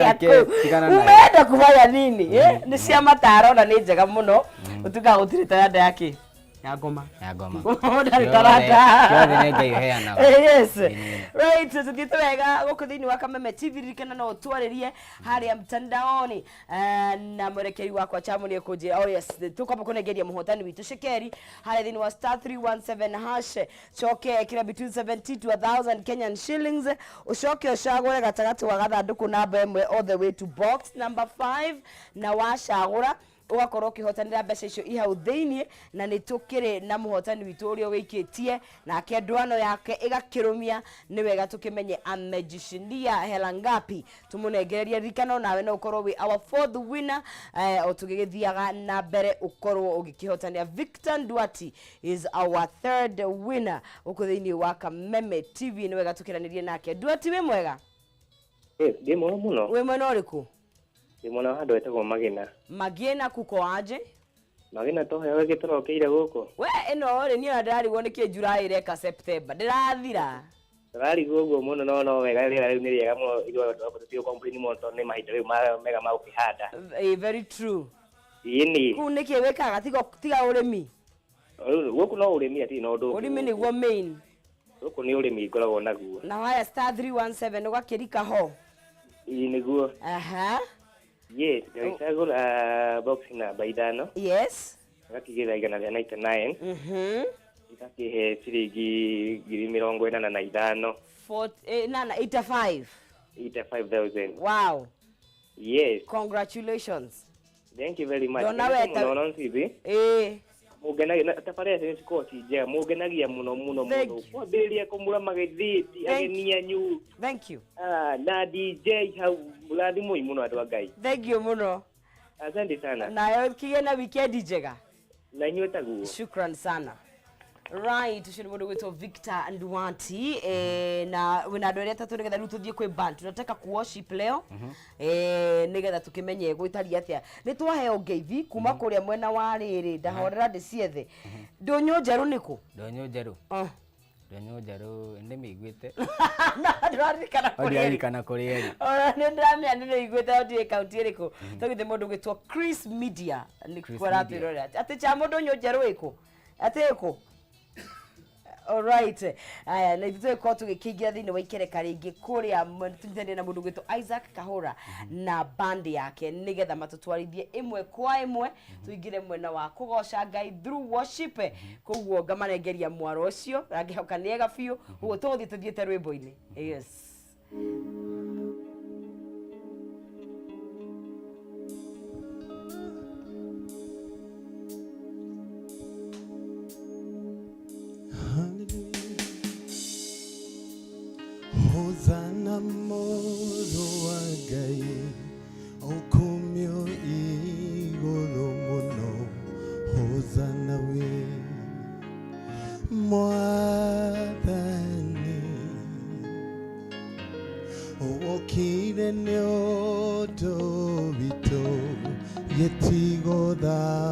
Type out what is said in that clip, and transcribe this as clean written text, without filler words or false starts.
Reke, tigana naye. Umeenda kufanya nini? Eh, nĩ cia mataro na nĩ njega mũno. Ũtuĩkaga gũtirĩ taranda ya kĩ ya ngoma. Ya ngoma. Ndarĩ taranda. Kĩothe nĩ Ngai ũheanaga. Eh, yes. Ĩni. Right, tuthiĩte wega gũkũ thĩinĩ wa Kameme TV. Ririkana no ũtwarĩrie harĩa mtandaoni. Eh, na mwerekeri wakwa Chamu nĩ ekũnjĩra, oh yes, tũkwamba kũnengeria mũhotani witũ cekeri harĩa thĩinĩ wa star 317 hash, coke ĩkĩra between 70 to 1000 Kenyan shillings, ũcoke ũcagũre gatagatĩ wa gathandũkũ namba 1 all the way to box number 5, na wacagũra ũgakorwo ũkĩhotanĩra mbeca icio i hau thĩiniĩ. Na nĩ tũkĩrĩ na mũhotani witũ ũrĩa wĩikĩtie nake ndwano yake ĩgakĩrũmia. Nĩ wega tũkĩmenye amejishindia hela ngapi, tũmũnengererie. Ririkana nawe no ũkorwo wĩ our fourth winner, o tũgĩgĩthiaga na mbere ũkorwo ũgĩkĩhotanĩra. Victor Nduati is our third winner gũkũ thĩiniĩ wa Kameme TV. Nĩ wega tũkĩranĩrie nake. Nduati, wĩ mwega? Yes, ndĩ mwega mũno. Wĩ mwena ũrĩkũ? Ndĩ mwena wa handũ hetagwo Magina. Magina kuko aje? Magina toheo gĩtũrokeire gũkũ. We ĩno rĩ, niĩ ona ndĩrarigwo nĩkĩ July ĩreka September ndĩrathira. Tũrarigwo ũguo mũno, no wega, rĩera rĩu nĩ rĩega mũno. Ithuĩ andũ a tũtigũ complain mũno tondũ nĩ mahinda rĩu mega ma gũkĩhanda. Eh, very true. Ĩni. Kũu nĩkĩ wĩkaga tiga ũrĩmi? Rĩu gũkũ no ũrĩmi, hatirĩ na ũndũ ũngĩ. Ũrĩmi Gũkũ. Nĩguo main. Gũkũ nĩ ũrĩmi ngoragwo naguo. Na waya star 317 ũgakĩrika ho. Ĩĩ, nĩguo. Aha. Yes, ngagĩcagũra box namba 5. Ngakĩgĩra 199. Igakĩhe ciringi 85,000. Nana 85. 85,000. Wow. Yes. Congratulations. Thank you very much. Ndona Ngenete weta- mũno Nonsibi. Mũngenagia na tabarĩra cio cikoragwo ci njega, mũngenagia mũno mũno. Thank Mũno you. kwambĩrĩria kũmũra magĩthĩti Thank ageni anyu. Thank you. Ah, na DJ hau, rathimoi mũno andũ a Ngai. Thank you mũno. Asante sana. Nayo kĩgĩe na weekend njega. Na inyuĩ taguo. Shukran sana. Right, ũcio nĩ mũndũ gwĩtwo Victor Nduati. Eh, na wĩna andũ arĩa atatũ nĩgetha rĩu tũthiĩ kwĩ band tunataka kuworship leo, eh, nĩgetha tũkĩmenye gwĩtariĩ atĩa. Nĩ twaheo ngeithi kuma kũrĩa mwena wa rĩrĩ ndahorera ndĩciethe. Ndũnyũ njerũ nĩkũ? Ndũnyũ njerũ. Ah. Ndũnyũ njerũ ndĩmĩiguĩte. Na ndũraririkana kũrĩa ĩrĩ? Ndirarikana kũrĩa ĩrĩ. Ona nĩ ndĩramenya nĩ ndĩiguĩte, no ndiũĩ kaunti ĩrĩkũ. Tũgĩthe mũndũ gwĩtwo Chris Media nĩ Chris kuo aratwĩrorera atĩ cha mũndũ nyũ njerũ ĩkũ atĩ ĩkũ. Alright. Aya, na ithuĩ tũgĩkorwo tũgĩkĩingĩra thĩinĩ wa ikereka rĩngĩ kũrĩa tũnyitanĩire na mũndũ gwĩtwo Isaac Kahũra na band yake nĩgetha matũtwarithie ĩmwe kwa ĩmwe tũingĩre mwena wa kũgoca Ngai through worship. Koguo ngamanengeria mwaro ũcio na ngĩhoka nĩ ega biũ. Ũguo tũgũthiĩ tũthiĩte rwĩmbo-inĩ. Yes. Hallelujah. Hosanna mũrũ wa Ngai, ũkumio igũrũ mũno. Hosanna wĩ Mwathani, wokire nĩ ũndũ witũ gĩtigũtha.